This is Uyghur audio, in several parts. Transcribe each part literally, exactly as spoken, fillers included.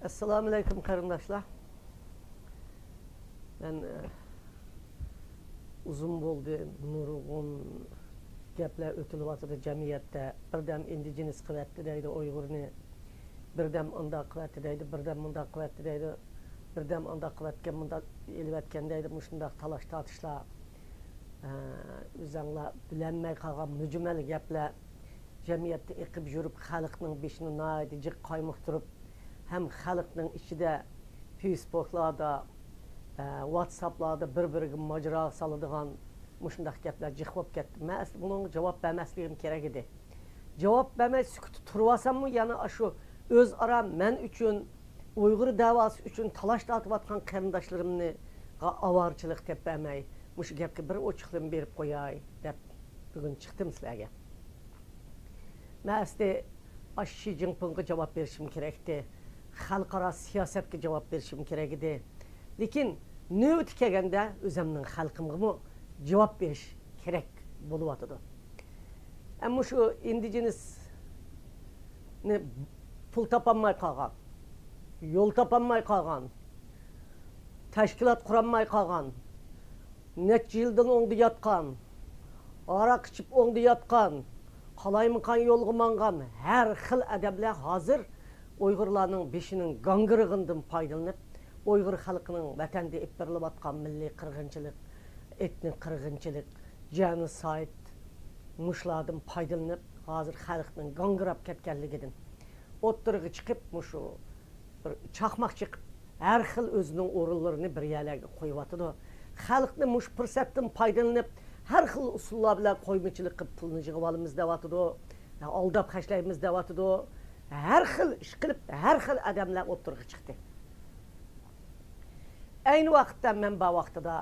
ئەسسالامۇئەلەيكۇم، قېرىنداشلار. مەن، ئە، ئۇزۇن بولدى، نۇرغۇن گەپلەر ئۆتۈلۈۋاتىدۇ جەمئىيەتتە. بىردەم ئىندىجېنىس قىلىۋەتتى دەيدۇ ئۇيغۇرنى، بىردەم ئانداق قىلىۋەتتى دەيدۇ، بىردەم مۇنداق قىلىۋەتتى دەيدۇ، بىردەم ئانداق قىلىۋەتكەن، مۇنداق ئېلىۋەتكەن دەيدۇ، مۇشۇنداق تالاش تارتىشلار، ئە، ئۆزەڭلار بىلەلمەي قالغان مۈجمەل گەپلەر. جەمئىيەتتە ئېقىپ يۈرۈپ، خەلقنىڭ بېشىنى ناھايىتى جىق قايمۇقتۇرۇپ، ھەم خەلقنىڭ ئىچىدە فېيسبوكلاردا، ئە، ۋاتساپلاردا بىر-بىرىگە ماجىرا سالىدىغان مۇشۇنداق گەپلەر جىق بولۇپ كەتتى. مەن ئەسلى بۇنىڭغا جاۋاب بەرمەسلىكىم كېرەك ئىدى. جاۋاب بەرمەي سۈكۈتتە تۇرۇۋالساممۇ، يەنە ئاشۇ ئۆزئارا مەن ئۈچۈن، ئۇيغۇر دەۋاسى ئۈچۈن تالاش تارتىۋاتقان قېرىنداشلىرىمغا ئاۋارىچىلىق دەپ بەرمەي، مۇشۇ گەپكە بىر ئوچۇقلىما بېرىپ قوياي دەپ بۈگۈن چىقتىم سىلەرگە. مەن ئەسلى ئاشۇ شى جىنپىڭغا جاۋاب بېرىشىم كېرەكتى. خەلقئارا سىياسەتكە جاۋاب بېرىشىم كېرەك ئىدى. لېكىن نۆۋىتى كەلگەندە ئۆزەمنىڭ خەلقىمغىمۇ جاۋاب بېرىش كېرەك بولۇۋاتىدۇ. ئەمما شۇ ئىندىجېنىسنى پۇل تاپالماي قالغان، يول تاپالماي قالغان، تەشكىلات قۇرالماي قالغان، نەچچە يىلدىن ئوڭدا ياتقان، ھاراق ئىچىپ ئوڭدا ياتقان، قالايمىقان يولغا ماڭغان ھەر خىل ئادەملەر ھازىر ئۇيغۇرلارنىڭ بېشىنىڭ گاڭگىرىغىنىدىن پايدىلىنىپ، ئۇيغۇر خەلقىنىڭ ۋەتەندە ئېلىپ بېرىلىۋاتقان مىللىي قىرغىنچىلىق، ئېتنىك قىرغىنچىلىق، جېنوسايد، مۇشۇلاردىن پايدىلىنىپ، ھازىر خەلقنىڭ گاڭگىراپ كەتكەنلىكىدىن ئوتتۇرىغا چىقىپ، مۇشۇ بىر چاقماق چېقىپ، ھەر خىل ئۆزىنىڭ ئورۇنلىرىنى بىر يەرلەرگە قويۇۋاتىدۇ. خەلقنى مۇشۇ پۇرسەتتىن پايدىلىنىپ، ھەر خىل ئۇسۇللار بىلەن قويمىچىلىق قىلىپ پۇلنى يىغىۋالىمىز دەۋاتىدۇ، ئالداپ خەجلەيمىز دەۋاتىدۇ. ھەر خىل ئىش قىلىپ، ھەر خىل ئادەملەر ئوتتۇرىغا چىقتى. ئەينى ۋاقىتتا مەن بار ۋاقتىدا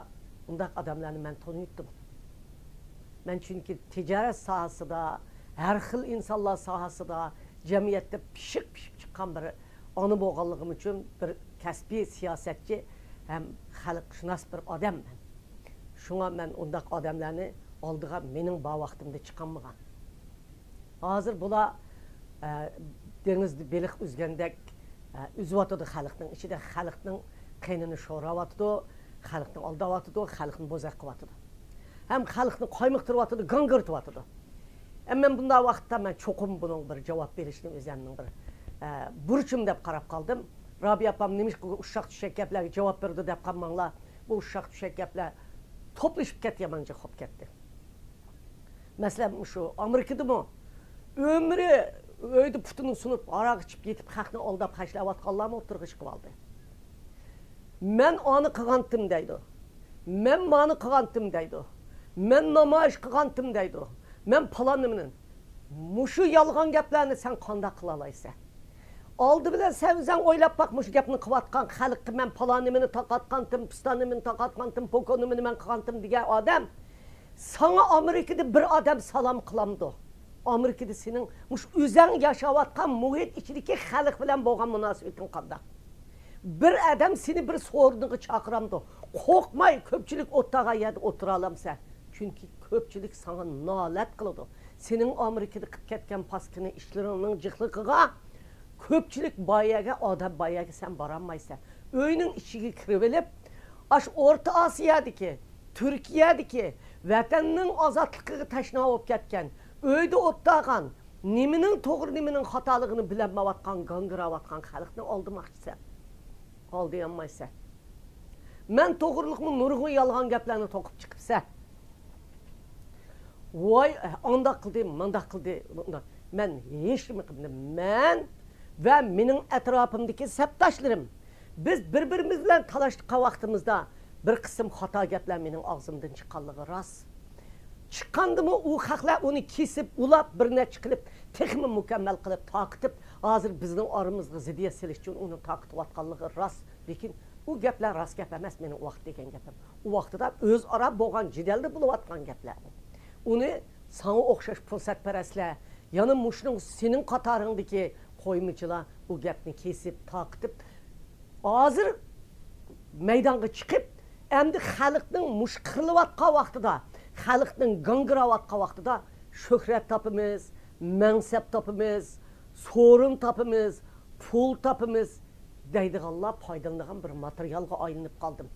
ئۇنداق ئادەملەرنى مەن تونۇيتتۇم. مەن چۈنكى تىجارەت ساھەسىدا، ھەر خىل ئىنسانلار ساھەسىدا جەمئىيەتتە پىشىپ پىشىپ چىققان بىر ئانا بولغانلىقىم ئۈچۈن بىر كەسپىي سىياسەتچى ھەم خەلقشۇناس بىر ئادەم مەن. شۇڭا مەن ئۇنداق ئادەملەرنى ئالدىغا مېنىڭ بار ۋاقتىمدا چىقالمىغان. ھازىر بۇلار، ئە، دېڭىزدا بېلىق ئۈزگەندەك، ئە، ئۈزۈۋاتىدۇ خەلقنىڭ ئىچىدە، خەلقنىڭ قېنىنى شوراۋاتىدۇ، خەلقنى ئالداۋاتىدۇ، خەلقنى بوزەك قىلىۋاتىدۇ. ھەم خەلقنى قايمۇقتۇرۇۋاتىدۇ، گاڭگىرىتىۋاتىدۇ. ئەمما مەن بۇنداق ۋاقىتتا مەن چوقۇم بۇنىڭ بىر جاۋاب بېرىشنى ئۆزەمنىڭ بىر، ئە، بۇرچۇم دەپ قاراپ قالدىم. رابىيە ئاپام نېمىشقا ئۇششاق چۈششەك گەپلەرگە جاۋاب بېرىدۇ دەپ قالماڭلار. بۇ ئۇششاق چۈششەك گەپلەر توپلىشىپ كەتتى، يامان جىق بولۇپ كەتتى. مەسىلەن، مۇشۇ ئامېرىكىدىمۇ ئۆمرى ئۆيدە پۇتىنى سۇنۇپ، ھاراق ئىچىپ يېتىپ، خەقنى ئالداپ خەجلەۋاتقانلارمۇ ئوتتۇرىغا چىقىۋالدى. مەن ئانى قىلغانتىم دەيدۇ. مەن مانى قىلغانتىم دەيدۇ. مەن نامايىش قىلغانتىم دەيدۇ. مەن پالان نېمىنى. مۇشۇ يالغان گەپلەرنى سەن قانداق قىلالايسەن؟ ئالدى بىلەن سەن ئۆزۈڭ ئويلاپ باق، مۇشۇ گەپنى قىلىۋاتقان خەلققە مەن پالان نېمىنى تارقاتقانتىم، پىستان نېمىنى تارقاتقانتىم، پوكو نېمىنى مەن قىلغانتىم دېگەن ئادەم، ساڭا ئامېرىكىدا بىر ئادەم سالام قىلامدۇ؟ ئامېرىكىدا سېنىڭ مۇشۇ ئۆزۈڭ ياشاۋاتقان مۇھىت ئىچىدىكى خەلق بىلەن بولغان مۇناسىۋىتىڭ قانداق؟ بىر ئادەم سېنى بىر سورۇنغا چاقىرامدۇ؟ قورقماي كۆپچىلىك ئولتۇرغان يەردە ئولتۇرالامسەن؟ چۈنكى كۆپچىلىك ساڭا نالەت قىلىدۇ. سېنىڭ ئامېرىكىدا قىلىپ كەتكەن پاسكىنا ئىشلىرىڭنىڭ جىقلىقىغا كۆپچىلىك بار يەرگە، ئادەم بار يەرگە سەن بارالمايسەن. ئۆينىڭ ئىچىگە كىرىۋېلىپ، ئاشۇ ئورتا ئاسىيادىكى، تۈركىيەدىكى، ۋەتەننىڭ ئازادلىقىغا تەشنا بولۇپ كەتكەن، ئۆيدە ئولتۇرغان، نېمىنىڭ توغرا، نېمىنىڭ خاتالىقىنى بىلەلمەيۋاتقان، گاڭگىراۋاتقان خەلقنى ئالدىماقچىسەن. ئالدىيالمايسەن. مەن توغرىلىقمۇ نۇرغۇن يالغان گەپلەرنى توقۇپ چىقىپسەن. ۋاي، ئانداق قىلدى، مانداق قىلدى، مۇنداق. مەن ھېچنېمە قىلمىدىم. مەن ۋە مېنىڭ ئەتراپىمدىكى سەپداشلىرىم، بىز بىر-بىرىمىز بىلەن تالاشقان ۋاقتىمىزدا بىر قىسىم خاتا گەپلەر مېنىڭ ئاغزىمدىن چىققانلىقى راست. چىققاندىمۇ ئۇ خەقلەر ئۇنى كېسىپ، ئۇلاپ، بىر نەچچە قىلىپ، تېخىمۇ مۇكەممەل قىلىپ تارقىتىپ، ھازىر بىزنىڭ ئارىمىزغا زىددىيەت سېلىش ئۈچۈن ئۇنى تارقىتىۋاتقانلىقى راست. لېكىن ئۇ گەپلەر راست گەپ ئەمەس، مېنىڭ ئۇ ۋاقىت دېگەن گېپىم. ئۇ ۋاقتىدا ئۆزئارا بولغان جېدەلدە بولۇۋاتقان گەپلەر. ئۇنى ساڭا ئوخشاش پۇرسەتپەرەسلەر، يەنە مۇشۇنىڭ سېنىڭ قاتارىڭدىكى قويمىچىلار ئۇ گەپنى كېسىپ، تارقىتىپ، ھازىر مەيدانغا چىقىپ، ئەمدى خەلقنىڭ مۇشۇ قىرىلىۋاتقان ۋاقتىدا، خەلقنىڭ گاڭگىراۋاتقان ۋاقتىدا شۆھرەت تاپىمىز، مەنسەپ تاپىمىز، سورۇن تاپىمىز، پۇل تاپىمىز دەيدىغانلار پايدىلىنىدىغان بىر ماتېرىيالغا ئايلىنىپ قالدىم.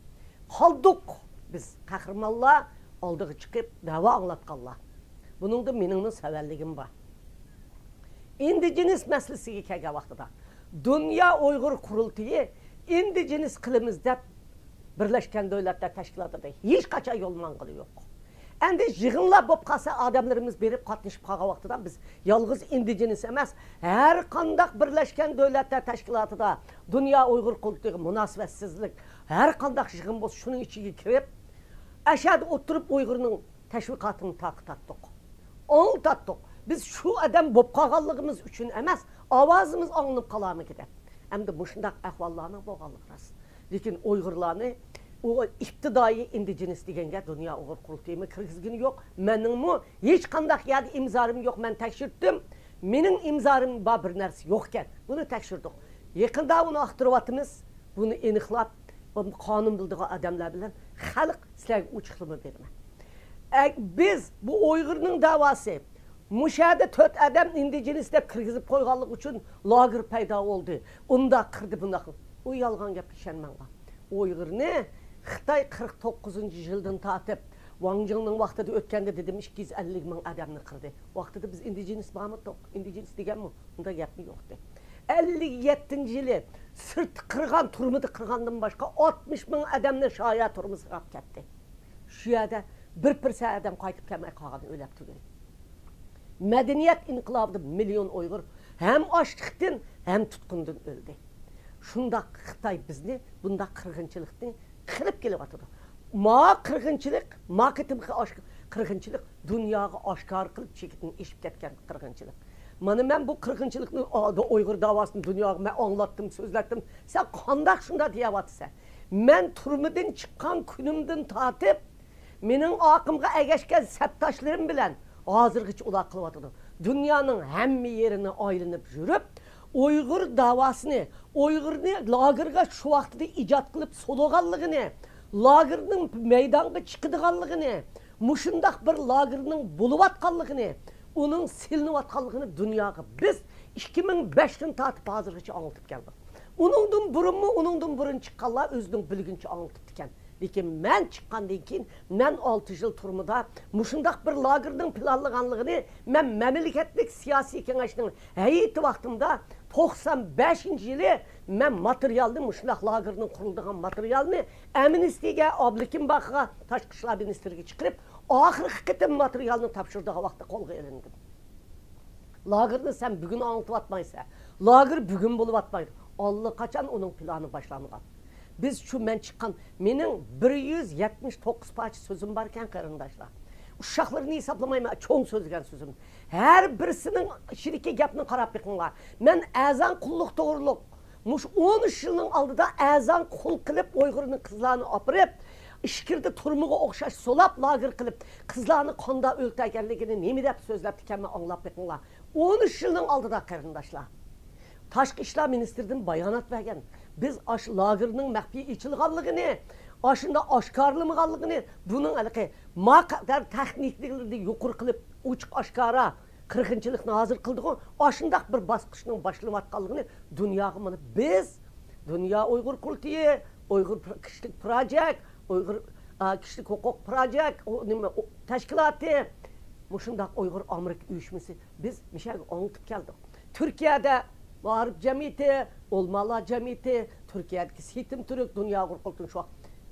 قالدۇق بىز قەھرىمانلار، ئالدىغا چىقىپ دەۋا ئاڭلاتقانلار. بۇنىڭدا مېنىڭمۇ سەۋەنلىكىم بار. ئىندىجېنىس مەسىلىسىگە كەلگەن ۋاقتىدا، دۇنيا ئۇيغۇر قۇرۇلتىيى ئىندىجېنىس قىلىمىز دەپ بىرلەشكەن دۆلەتلەر تەشكىلاتىدا ھېچقاچان يول ماڭغىنى يوق. ئەمدى يىغىنلار بولۇپ قالسا، ئادەملىرىمىز بېرىپ قاتنىشىپ قالغان ۋاقتىدا، بىز يالغۇز ئىندىجېنىس ئەمەس، ھەر قانداق بىرلەشكەن دۆلەتلەر تەشكىلاتىدا، دۇنيا ئۇيغۇر قۇرۇلتىيىغا مۇناسىۋەتسىزلىك، ھەر قانداق يىغىن بولسا، شۇنىڭ ئىچىگە كىرىپ، ئەشەدە ئولتۇرۇپ ئۇيغۇرنىڭ تەشۋىقاتىنى تارقىتاتتۇق. ئاڭلىتاتتۇق. بىز شۇ ئادەم بولۇپ قالغانلىقىمىز ئۈچۈن ئەمەس، ئاۋازىمىز ئاڭلىنىپ قالارمىكىن دەپ. ئەمدى مۇشۇنداق ئەھۋاللارنىڭ بولغانلىقى راست. لېكىن ئۇيغۇرلارنى ئۇ ئىپتىدائىي ئىندىجېنىس دېگەنگە دۇنيا ئۇيغۇر قۇرۇلتىيىمۇ كىرگۈزگىنى يوق. مېنىڭمۇ ھېچقانداق يەردە ئىمزالىرىم يوق، مەن تەكشۈرتتۈم. مېنىڭ ئىمزالىرىم بار بىر نەرسە يوق ئىكەن. بۇنى تەكشۈردۇق. يېقىندا ئۇنى ئاختۇرۇۋاتىمىز. بۇنى ئېنىقلاپ، قانۇن بىلىدىغان ئادەملەر بىلەن خەلق سىلەرگە ئوچۇقلىما بېرىمەن. ئە، بىز بۇ ئۇيغۇرنىڭ داۋاسى، مۇشۇ يەردە تۆت ئادەم ئىندىجېنىس دەپ كىرگۈزۈپ قويغانلىقى ئۈچۈن لاگېر پەيدا بولدى. ئۇنداق قىلدى، بۇنداق قىلدى. ئۇ يالغان گەپكە ئىشەنمەڭلار. ئۇيغۇرنى خىتاي قىرىق توققۇزىنچى يىلدىن تارتىپ، ۋاڭ جىڭنىڭ ۋاقتىدا ئۆتكەندە دېدىم، ئىككى يۈز ئەللىك مىڭ ئادەمنى قىردى. ۋاقتىدا بىز ئىندىجېنىس بارمىدۇق؟ ئىندىجېنىس دېگەنمۇ؟ ئۇنداق گەپمۇ يوقتى. ئەللىك يەتتىنچى يىلى سىرتتا قىرغان، تۈرمىدە قىرغاندىن باشقا ئاتمىش مىڭ ئادەمنى شايا تۈرمىسىگە ئاپ كەتتى. شۇ يەردە بىر پىرسەنت ئادەم قايتىپ كەلمەي قالغان، ئۆلۈپ تۈگىدى. مەدەنىيەت ئىنقىلابىدا مىليون ئۇيغۇر ھەم ئاچلىقتىن، ھەم تۇتقۇندىن ئۆلدى. شۇنداق خىتاي بىزنى بۇنداق قىرغىنچىلىقنى قىلىپ كېلىۋاتىدۇ. ما قىرغىنچىلىق، ما قېتىمقى ئاش-، قىرغىنچىلىق دۇنياغا ئاشكارا قىلىپ چېكىدىن ئېشىپ كەتكەن قىرغىنچىلىق. مانا مەن بۇ قىرغىنچىلىقنى، ئا، ئۇيغۇر داۋاسىنى دۇنياغا مەن ئاڭلاتتىم، سۆزلەتتىم. سەن قانداق شۇنداق دېيەۋاتىسەن؟ مەن تۈرمىدىن چىققان كۈنۈمدىن تارتىپ، مېنىڭ ئارقامغا ئەگەشكەن سەپداشلىرىم بىلەن ھازىرغىچە ئۇلار قىلىۋاتىدۇ. دۇنيانىڭ ھەممە يېرىنى ئايلىنىپ يۈرۈپ، ئۇيغۇر داۋاسىنى، ئۇيغۇرنى لاگېرغا شۇ ۋاقتىدا ئىجاد قىلىپ سولىغانلىقىنى، لاگېرنىڭ مەيدانغا چىقىدىغانلىقىنى، مۇشۇنداق بىر لاگېرنىڭ بولۇۋاتقانلىقىنى، ئۇنىڭ سېلىنىۋاتقانلىقىنى دۇنياغا بىز ئىككى مىڭ بەشتىن تارتىپ ھازىرغىچە ئاڭلىتىپ كەلدۇق. ئۇنىڭدىن بۇرۇنمۇ، ئۇنىڭدىن بۇرۇن چىققانلار ئۆزىنىڭ بىلگىنىچە ئاڭلىتىپتىكەن. لېكىن مەن چىققاندىن كېيىن، مەن ئالتە يىل تۈرمىدە مۇشۇنداق بىر لاگېرنىڭ پىلانلىغانلىقىنى مەن مەملىكەتلىك سىياسىي كېڭەشنىڭ ھەيئىتى ۋاقتىمدا توقسان بەشىنچى يىلى مەن ماتېرىيالنى، مۇشۇنداق لاگېرنىڭ قۇرۇلىدىغان ماتېرىيالنى ئەمنىستىگە، ئابلىكىم باخغا، تاشقى ئىشلار مىنىستىرىگە چىقىرىپ، ئاخىرقى قېتىم ماتېرىيالنى تاپشۇرىدىغان ۋاقىتتا قولغا ئېلىندىم. لاگېرنى سەن بۈگۈن ئاڭلىتىۋاتمايسەن. لاگېر بۈگۈن بولۇۋاتمايدۇ. ئاللىقاچان ئۇنىڭ پىلانى باشلانغان. بىز شۇ مەن چىققان، مېنىڭ بىر يۈز يەتمىش توققۇز پارچە سۆزۈم باركەن، قېرىنداشلار. ئۇششاقلىرىنى ھېسابلىمايمەن، چوڭ سۆزلىگەن سۆزۈم. ھەر بىرسىنىڭ ئىچىدىكى گەپنى قاراپ بېقىڭلار. مەن ئەرزان قۇللۇق توغرۇلۇق مۇشۇ ئون ئۈچ يىلنىڭ ئالدىدا ئەرزان قۇل قىلىپ، ئۇيغۇرنى، قىزلارنى ئاپىرىپ، ئىچكىرىدە تۈرمىگە ئوخشاش سولاپ، لاگېر قىلىپ، قىزلارنى قانداق ئۆلتۈرگەنلىكىنى، نېمە دەپ سۆزلەپتىكەنمەن، ئاڭلاپ بېقىڭلار. ئون ئۈچ يىلنىڭ ئالدىدا، قېرىنداشلار، تاشقى ئىشلار مىنىستىرىدىن بايانات بەرگەن. بىز ئاشۇ لاگېرنىڭ مەخپىي ئېچىلغانلىقىنى، ئاشۇنداق ئاشكارىلىمىغانلىقىنى، بۇنىڭ ھېلىقى ما قەدەر تېخنىكىلىرىنى يۇقىرى قىلىپ، ئوچۇق ئاشكارا قىرغىنچىلىقنى ھازىر قىلدىغۇ، ئاشۇنداق بىر باسقۇچنىڭ باشلىنىۋاتقانلىقىنى دۇنياغا مانا بىز، دۇنيا ئۇيغۇر قۇرۇلتىيى، ئۇيغۇر پر-، كىشىلىك پروجېكت، ئۇيغۇر، ئا، كىشىلىك ھوقۇق پروجېكت، ئۇ نېمە، ئۇ تەشكىلاتى، مۇشۇنداق ئۇيغۇر ئامېرىكا ئۇيۇشمىسى، بىز مۇشۇ يەرگە ئاڭلىتىپ كەلدۇق. تۈركىيەدە مائارىپ جەمئىيىتى، ئۆلىمالار جەمئىيىتى، تۈركىيەدىكى سېتىم تۈرك، دۇنيا ئۇيغۇر قۇرۇلتىيى شۇ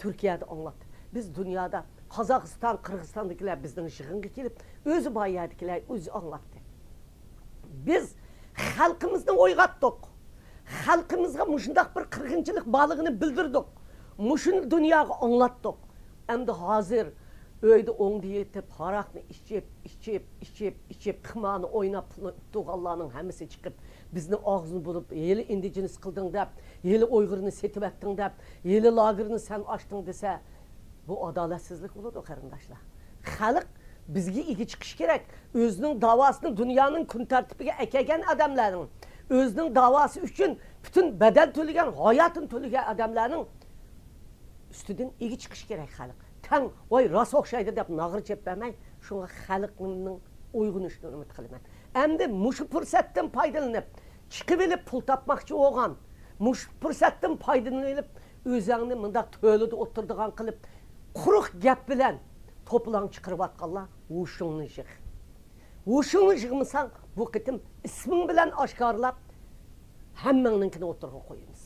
تۈركىيەدە ئاڭلاتتى. بىز دۇنيادا، قازاقىستان، قىرغىزىستاندىكىلەر بىزنىڭ يىغىنغا كېلىپ، ئۆزى بار يەردىكىلەر ئۆزى ئاڭلاتتى. بىز خەلقىمىزنى ئويغاتتۇق. خەلقىمىزغا مۇشۇنداق بىر قىرغىنچىلىق بارلىقىنى بىلدۈردۇق. مۇشۇنى دۇنياغا ئاڭلاتتۇق. ئەمدى ھازىر ئۆيدە ئوڭدا يېتىپ، ھاراقنى ئىچىپ، ئىچىپ، ئىچىپ، ئىچىپ، قىمارنى ئويناپ، پۇلنى ئۇتتۇرغانلارنىڭ ھەممىسى چىقىپ، بىزنى ئاغزىنى بۇرۇپ، ھېلى ئىندىجېنىس قىلدىڭ دەپ، ھېلى ئۇيغۇرنى سېتىۋەتتىڭ دەپ، ھېلى لاگېرنى سەن ئاچتىڭ دېسە، بۇ ئادالەتسىزلىك بولىدۇ، قېرىنداشلار. خەلق بىزگە ئىگە چىقىشى كېرەك. ئۆزىنىڭ داۋاسىنى دۇنيانىڭ كۈن تەرتىپىگە ئەكەلگەن ئادەملەرنىڭ، ئۆزىنىڭ داۋاسى ئۈچۈن پۈتۈن بەدەل تۆلىگەن، ھاياتىنى تۆلىگەن ئادەملەرنىڭ ئۈستىدىن ئىگە چىقىشى كېرەك خەلق. تەڭ، ۋاي، راست ئوخشايدۇ دەپ ناغرا چېلىپ بەرمەي، شۇڭا خەلقىمنىڭ ئويغىنىشىنى ئۈمىد قىلىمەن. ئەمدى مۇشۇ پۇرسەتتىن پايدىلىنىپ، چىقىۋېلىپ پۇل تاپماقچى بولغان، مۇشۇ پۇرسەتتىن پايدىلىنىۋېلىپ، ئۆزۈڭنى مۇنداق تۆلىدە ئولتۇرىدىغان قىلىپ، قۇرۇق گەپ بىلەن توپىلاڭ چىقىرىۋاتقانلار ھوشۇڭنى يىغ. ھوشۇڭنى يىغمىساڭ، بۇ قېتىم ئىسمىڭ بىلەن ئاشكارىلاپ، ھەممىڭنىڭكىنى ئوتتۇرىغا قويىمىز.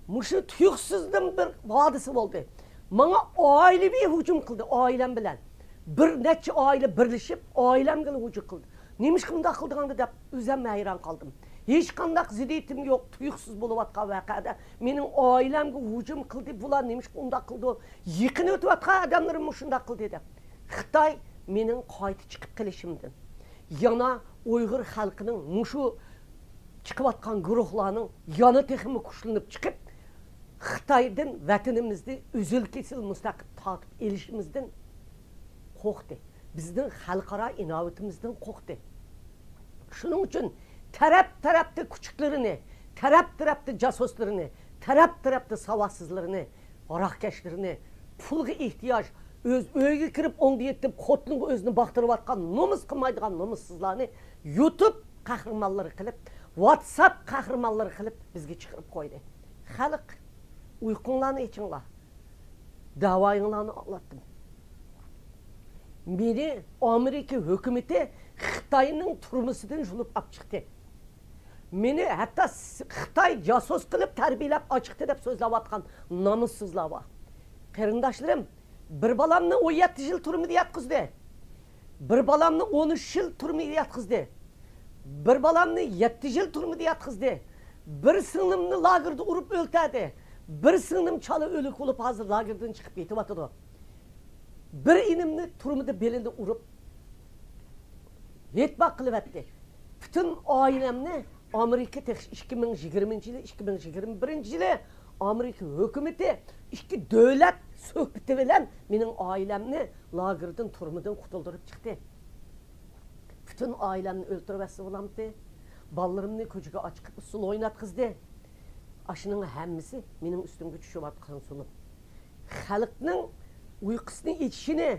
مۇشۇ تۇيۇقسىزدىن بىر ھادىسە بولدى. ماڭا ئائىلىۋى ھۇجۇم قىلدى، ئائىلەم بىلەن. بىر نەچچە ئائىلە بىرلىشىپ، ئائىلەمگىلا ھۇجۇم قىلدى. نېمىشقا مۇنداق قىلدىغاندۇ دەپ ئۆزۈم ھەيران قالدىم. ھېچقانداق زىددىيىتىم يوق، تۇيۇقسىز بولۇۋاتقان ۋەقەدە مېنىڭ ئائىلەمگە ھۇجۇم قىلدى، بۇلار نېمىشقا ئۇنداق قىلدى، يېقىن ئۆتۈۋاتقان ئادەملىرىم مۇشۇنداق قىلدى دەپ. خىتاي مېنىڭ قايتا چىقىپ قېلىشىمدىن، يەنە ئۇيغۇر خەلقىنىڭ مۇشۇ چىقىۋاتقان گۇرۇھلارنىڭ يەنە تېخىمۇ كۈچلىنىپ چىقىپ، خىتايدىن ۋەتىنىمىزنى ئۈزۈل-كېسىل مۇستەقىل تارتىپ ئېلىشىمىزدىن قورقتى. بىزنىڭ خەلقئارا ئىناۋىتىمىزدىن قورقتى. شۇنىڭ ئۈچۈن تەرەپ-تەرەپتە كۈچۈكلىرىنى، تەرەپ-تەرەپتە جاسۇسلىرىنى، تەرەپ-تەرەپتە ساۋاتسىزلىرىنى، ھاراقكەشلىرىنى، پۇلغا ئېھتىياج، ئۆز ئۆيىگە كىرىپ ئوڭدا يېتىپ خوتۇنىغا ئۆزىنى باقتۇرۇۋاتقان نومۇس قىلمايدىغان نومۇسسىزلارنى يۇتۇب قەھرىمانلىرى قىلىپ، ۋاتساپ قەھرىمانلىرى قىلىپ بىزگە چىقىرىپ قويدى. خەلق، ئۇيقۇڭلارنى ئېچىڭلار. دەۋايىڭلارنى ئاڭلاتتىم. مېنى ئامېرىكا ھۆكۈمىتى خىتاينىڭ تۈرمىسىدىن يۇلۇپ ئاپ چىقتى. مېنى ھەتتا س-، خىتاي جاسۇس قىلىپ تەربىيەلەپ ئاچىقتى دەپ سۆزلەۋاتقان نامۇسسىزلار بار. قېرىنداشلىرىم، بىر بالامنى ئون يەتتە يىل تۈرمىدە ياتقۇزدى. بىر بالامنى ئون ئۈچ يىل تۈرمىگە ياتقۇزدى. بىر بالامنى يەتتە يىل تۈرمىدە ياتقۇزدى. بىر سىڭلىمنى لاگېردا ئۇرۇپ ئۆلتۈردى. بىر سىڭلىم چالا ئۆلۈك بولۇپ، ھازىر لاگېردىن چىقىپ كېتىۋاتىدۇ. بىر ئىنىمنى تۈرمىدە بېلىنى ئۇرۇپ، ھېيتباق قىلىۋەتتى. پۈتۈن ئائىلەمنى ئامېرىكا تېخى ئىككى مىڭ يىگىرمىنچى يىلى، ئىككى مىڭ يىگىرمە بىرىنچى يىلى ئامېرىكا ھۆكۈمىتى ئىككى دۆلەت سۆھبىتى بىلەن مېنىڭ ئائىلەمنى لاگېردىن، تۈرمىدىن قۇتۇلدۇرۇپ چىقتى. پۈتۈن ئائىلەمنى ئۆلتۈرۈۋەتسە بولامتى؟ بالىلىرىمنى كوچىغا ئاچىقىپ ئۇسسۇل ئويناتقۇزدى. ئاشۇنىڭ ھەممىسى مېنىڭ ئۈستۈمگە چۈشۈۋاتقان زۇلۇم. خەلقنىڭ ئۇيقۇسىنى ئېچىشىنى،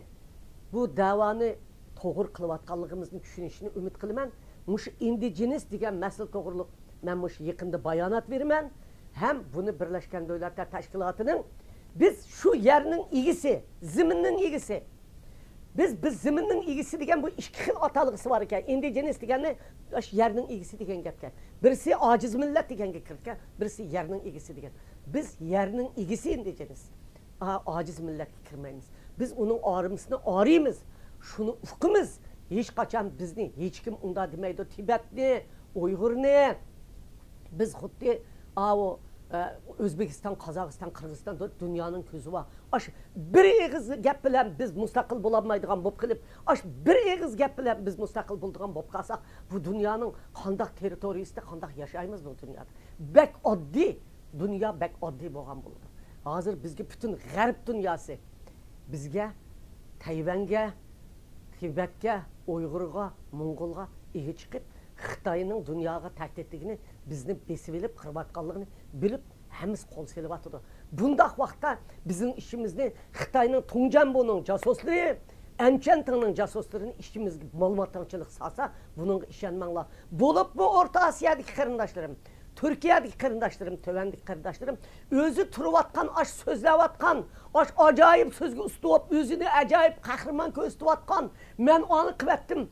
بۇ دەۋانى توغرا قىلىۋاتقانلىقىمىزنى چۈشىنىشىنى ئۈمىد قىلىمەن. مۇشۇ ئىندىجېنىس دېگەن مەسىلە توغرۇلۇق مەن مۇشۇ يېقىندا بايانات بېرىمەن ھەم بۇنى بىرلەشكەن دۆلەتلەر تەشكىلاتىنىڭ، بىز شۇ يەرنىڭ ئىگىسى، زېمىننىڭ ئىگىسى، بىز، بىز زېمىننىڭ ئىگىسى دېگەن بۇ ئىككى خىل ئاتالغۇسى بار ئىكەن. ئىندىجېنىس دېگەننى ئاشۇ يەرنىڭ ئىگىسى دېگەن گەپكەن. بىرسى ئاجىز مىللەت دېگەنگە كىرىدىكەن، بىرسى يەرنىڭ ئىگىسى دېگەن. بىز يەرنىڭ ئىگىسى ئىندىجېنىس. ئا-، ئاجىز مىللەتكە كىرمەيمىز. بىز ئۇنىڭ ئارىمىسىنى ئارىيمىز. شۇنى ئۇقىمىز. ھېچقاچان بىزنى ھېچكىم ئۇنداق دېمەيدۇ. تىبەتنى، ئۇيغۇرنى، بىز خۇددى ئاۋۇ، ئە، ئۆزبېكىستان، قازاقىستان، قىرغىزىستان دۇ-، دۇنيانىڭ كۆزى بار. ئاش بىر ئېغىز گەپ بىلەن بىز مۇستەقىل بولالمايدىغان بولۇپ قېلىپ، ئاش بىر ئېغىز گەپ بىلەن بىز مۇستەقىل بولىدىغان بولۇپ قالساق، بۇ دۇنيانىڭ قانداق تېررىتورىيىسىدە قانداق ياشايمىز بۇ دۇنيادا؟ بەك ئاددىي، دۇنيا بەك ئاددىي بولغان بولىدۇ. ھازىر بىزگە پۈتۈن غەرب دۇنياسى، بىزگە، تەيۋەنگە، تىبەتكە، ئۇيغۇرغا، موڭغۇلغا ئىگە چىقىپ، خىتاينىڭ دۇنياغا تەھدىتلىكىنى، بىزنى بېسىۋېلىپ قىرىۋاتقانلىقىنى بىلىپ، ھەممىسى قول سېلىۋاتىدۇ. بۇنداق ۋاقىتتا بىزنىڭ ئىشىمىزنى خىتاينىڭ تۇڭجيەنبونىڭ جاسۇسلىرى، ئەنچۈەنتىڭنىڭ جاسۇسلىرىنى ئىچىمىزگە مالىماتاڭچىلىق سالسا، بۇنىڭغا ئىشەنمەڭلار. بولۇپمۇ ئورتا ئاسىيادىكى قېرىنداشلىرىم، تۈركىيەدىكى قېرىنداشلىرىم، تۆۋەندىكى قېرىنداشلىرىم، ئۆزى تۇرۇۋاتقان، ئاش سۆزلەۋاتقان، ئاش ئاجايىپ سۆزگە ئۇستا بولۇپ، ئۆزىنى ئاجايىپ قەھرىمان كۆرسىتىۋاتقان، مەن ئاڭا قىلىۋەتتىم.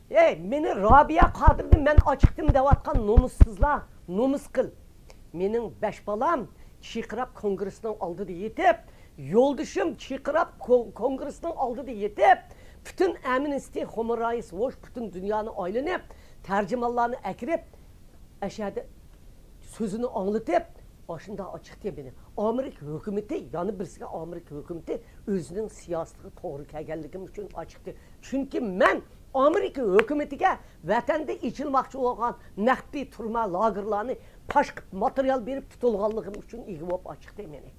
ئەي، مېنى رابىيە قادىرنى مەن ئاچىقتىم دەۋاتقان نومۇسسىزلار، نومۇس قىل. مېنىڭ بەش بالام چىرقىراپ كونگرېسنىڭ ئالدىدا يېتىپ، يولدىشىم چىرقىراپ كو-، كونگرېسنىڭ ئالدىدا يېتىپ، پۈتۈن ئەمنىستى، خۇمەن رايتس ۋوچ پۈتۈن دۇنيانى ئايلىنىپ، تەرجىمانلارنى ئەكىرىپ، ئەشەدە سۆزىنى ئاڭلىتىپ، ئاشۇنداق ئاچىقتى مېنى. ئامېرىكا ھۆكۈمىتى، يەنە بىرسىگە ئامېرىكا ھۆكۈمىتى ئۆزىنىڭ سىياسىتىگە توغرا كەلگەنلىكىم ئۈچۈن ئاچىقتى. چۈنكى مەن ئامېرىكا ھۆكۈمىتىگە ۋەتەندە ئېچىلماقچى بولغان مەخپىي تۈرمە لاگېرلارنى پاش قىلىپ، ماتېرىيال بېرىپ تۇتۇلغانلىقىم ئۈچۈن ئىگە بولۇپ ئاچىقتى مېنى.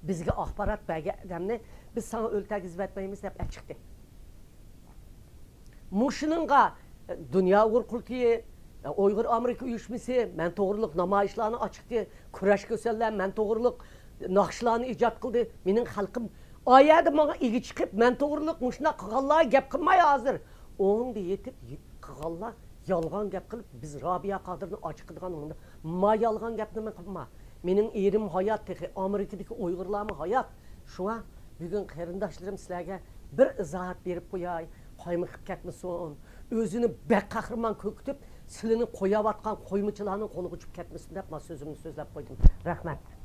بىزگە ئاخبارات بەرگەن ئادەمنى بىز ساڭا ئۆلتۈرگۈزۈۋەتمەيمىز دەپ ئاچىقتى. مۇشۇنىڭغا، ئە، دۇنيا ئۇيغۇر قۇرۇلتىيى، ئە، ئۇيغۇر ئامېرىكا ئۇيۇشمىسى مەن توغرۇلۇق نامايىشلارنى ئاچىقتى، كۈرەش كۆسەنلەر مەن توغرۇلۇق ناخشىلارنى ئىجاد قىلدى. مېنىڭ خەلقىم ئايەدە ماڭا ئىگە چىقىپ، مەن توغرۇلۇق مۇشۇنداق قىلغانلارغا گەپ قىلماي ھازىر. ئوڭدا يېتىپ قىلغانلار يالغان گەپ قىلىپ، بىز رابىيە قادىرنى ئاچىقىدىغان مۇنداق ما يالغان گەپنىمۇ قىلما. مېنىڭ ئېرىم ھايات تېخى، ئامېرىكىدىكى ئۇيغۇرلارمۇ ھايات. شۇڭا بۈگۈن قېرىنداشلىرىم سىلەرگە بىر ئىزاھات بېرىپ قوياي، قايمىقىپ كەتمىسۇن. ئۆزىنى بەك قەھرىمان كۆركىتىپ، سىلىنى قوياۋاتقان قويمىچىلارنىڭ قولىغا چۈشۈپ كەتمىسۇن دەپ، ما سۆزۈمنى سۆزلەپ قويدۇم. رەھمەت.